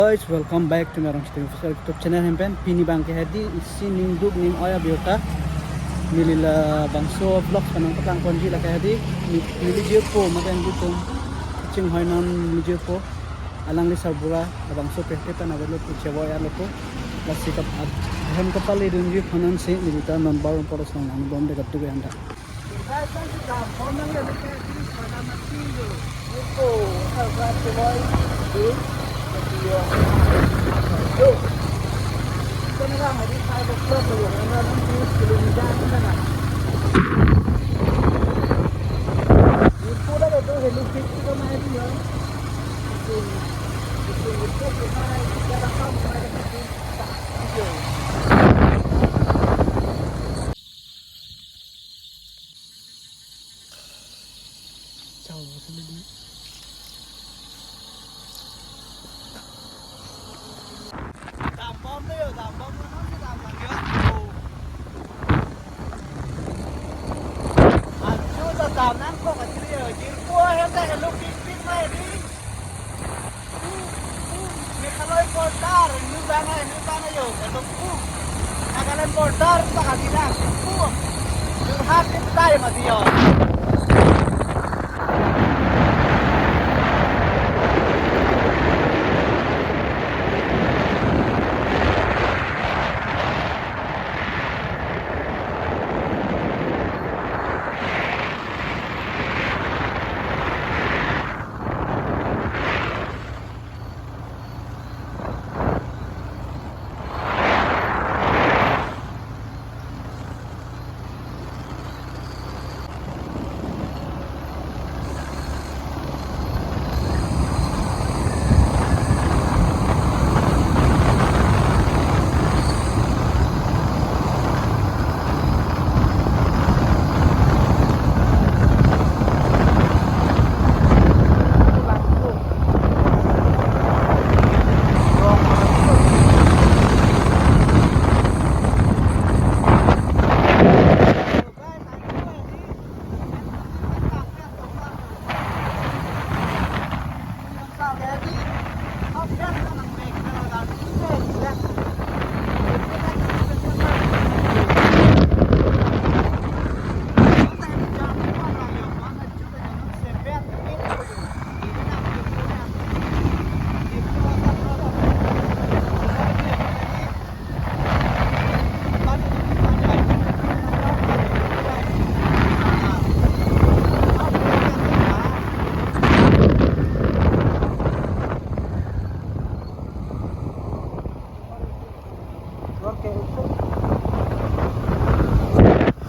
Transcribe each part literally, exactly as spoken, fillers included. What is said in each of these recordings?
Guys, welcome back to Merong Shooting Official YouTube channel hem pen. Pini abang ke hedi isi ningduk ning-oi abirta. Neli labangso vlog pen nangpaklang ponji lake hedi. Ni-, neli jirpo makan dutum. Chinghoi non neli jirpo. Alangli sarbura labangso pirthe pen avelo pu chevoi alopo. Lasi kap-, hem kapale dunji phanan si neli ta non bar poros nang nang bom de katu ke anda. Meghalaya border, inut bang, inut bang yo, kedok pu. Nagaland border, pakati na, pu. Jorhat, Tiptai, mati yo.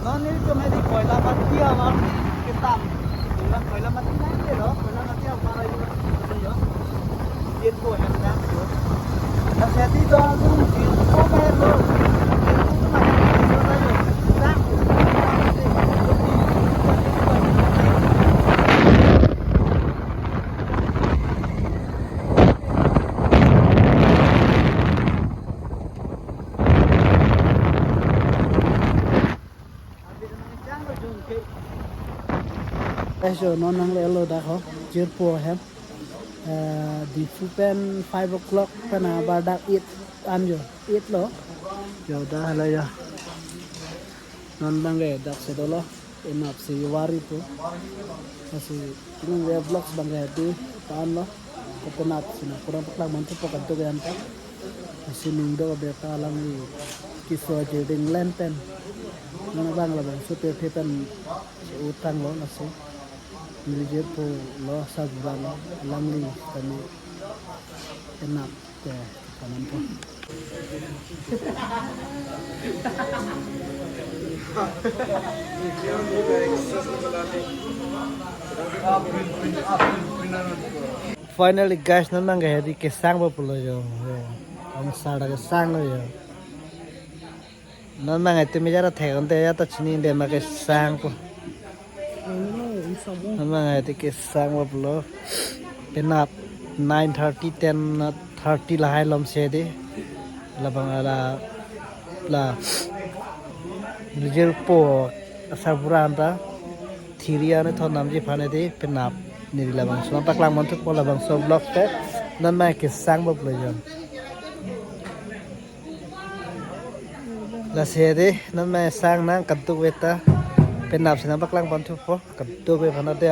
Non nelitum hedi Koilamati avar ketam. Koilamati nai ke lo, Koilamati avar ayo. Jirpo hem dam yo. Lasi hedi do atum jirpo ke lo. Jirpo ke lo. Guys, yo, non nanglelo dak ho, jirpo hem. Eh, Diphu pen five o'clock pen abar dak eight an yo, eight lo. Yo, dak hala yo. Non abang ke dak si dolo, penap si wari pu. Lasi ning vlogs abang ke hedi pan lo. Ko penap si nangpura paklang mantu pakan tu kan ta. Lasi ningduk abirta alangli keso ajirding len pen. Non abang labangso pirthe pen si utang lo lasi. Neli jirpo lo sarbura lo alangli kami penap ke kanan po. Finally guys, non abang ke hedi kesang po pulo yo. Yo. Ang sada kesang lo yo. Non abang ke tumi jara thek onte ya ta chini de ma kesang po. Non abang ke hedi kesang po pulo. Penap nine thirty, ten thirty lahai lom si hedi. Labang ala la jirpo asarbura anta thiri ane thon namji aphan hedi penap neli labangso nangpaklang mantu po labangso vlog te. Non mai kesang bok lo jon. Lasi dei, non mai sang nang, kaduk veta. Penap si nang paklang pon thupo, kaduk ve phan dei.